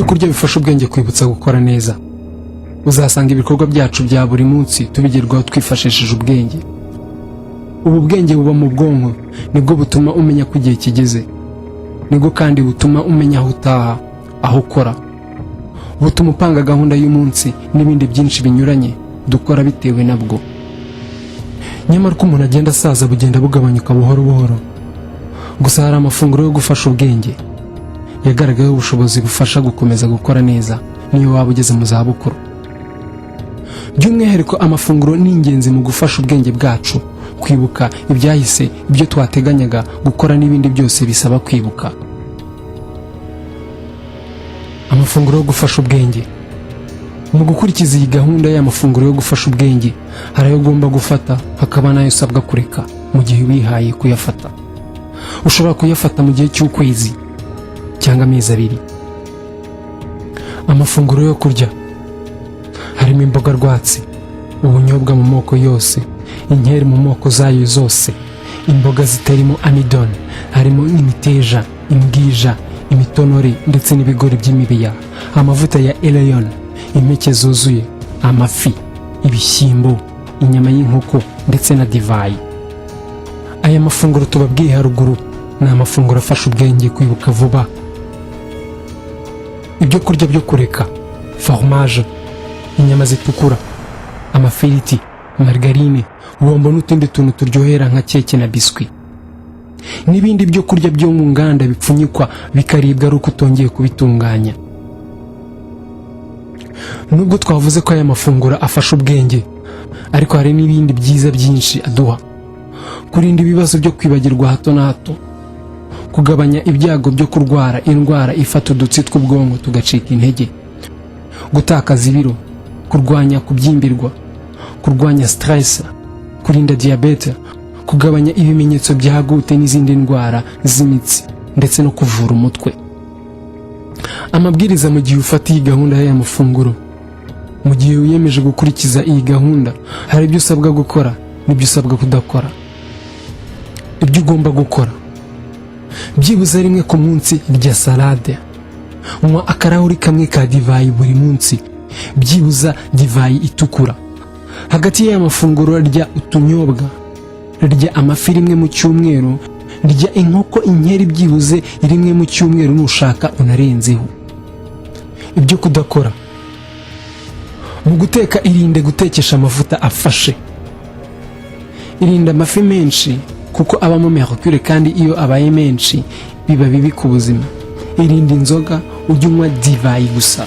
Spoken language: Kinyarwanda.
Ibyo kurya bifasha ubwenge kwibutsa gukora neza. Uzasanga ibikorwa byacu bya buri munsi tubigerwaho twifashishije ubwenge. Ubu bwenge buba mu bwonko, nibwo butuma umenya ko igihe kigeze, nibwo kandi butuma umenya aho utaha, aho ukora, butuma upanga gahunda y'umunsi n'ibindi byinshi binyuranye dukora bitewe nabwo. Nyamara uko umuntu agenda asaza, bugenda bugabanyuka buhoro buhoro. Gusa hari amafunguro yo gufasha ubwenge yagaragayeho ubushobozi bufasha gukomeza gukora neza niyo waba ugeze mu zabukuru. By'umwihariko, amafunguro ni ingenzi mu gufasha ubwenge bwacu kwibuka ibyahise, ibyo twateganyaga gukora n'ibindi byose bisaba kwibuka. Amafunguro yo gufasha ubwenge: mu gukurikiza iyi gahunda y'amafunguro yo gufasha ubwenge, hari ayo ugomba gufata, hakaba n'ayo usabwa kureka mu gihe wihaye kuyafata. Ushobora kuyafata mu gihe cy'ukwezi cyangwa amezi 2. Amafunguro yo kurya harimo imboga rwatsi, ubunyobwa mu moko yose, inkeri mu moko zayo zose, imboga zitarimo amidon, harimo imiteja, imbwija, imitonore ndetse n'ibigori by'imibiya, amavuta ya elayon, impeke zuzuye, amafi, ibishyimbo, inyama y'inkoko ndetse na divayi. Aya mafunguro tubabwiye haruguru ni amafunguro afasha ubwenge kwibuka vuba. Ibyo kurya byo kureka: fromage, inyama zitukura, amafiriti, margarine, bombo n'utundi tuntu turyohera nka keke na biswi, n'ibindi byo kurya byo mu nganda bipfunyikwa bikaribwa ari uko utongeye kubitunganya. Nubwo twavuze ko aya mafunguro afasha ubwenge, ariko hari n'ibindi byiza byinshi aduha: kurinda ibibazo byo kwibagirwa hato na hato, kugabanya ibyago byo kurwara indwara ifata udutsi tw'ubwonko tugacika intege, gutakaza ibiro, kurwanya kubyimbirwa, kurwanya stress, kurinda diyabete, kugabanya ibimenyetso bya goutte n'izindi ndwara z'imitsi, ndetse no kuvura umutwe. Amabwiriza mu gihe ufata iyi gahunda y'aya mafunguro: mu gihe wiyemeje gukurikiza iyi gahunda, hari ibyo usabwa gukora n'ibyo usabwa kudakora. Ibyo ugomba gukora: byibuze rimwe ku munsi rya salade, nywa akarahuri kamwe ka divayi buri munsi, byibuza divayi itukura. Hagati y'aya mafunguro rya utunyobwa, rya amafi rimwe mu cyumweru, rya inkoko inkeri byibuze rimwe mu cyumweru, nushaka unarenzeho. Ibyo kudakora: mu guteka, irinde gutekesha amavuta afashe, irinda amafi menshi kuko abamo mercure, kandi iyo abaye menshi biba bibi ku buzima. Irinde inzoga, ujye unywa divayi gusa.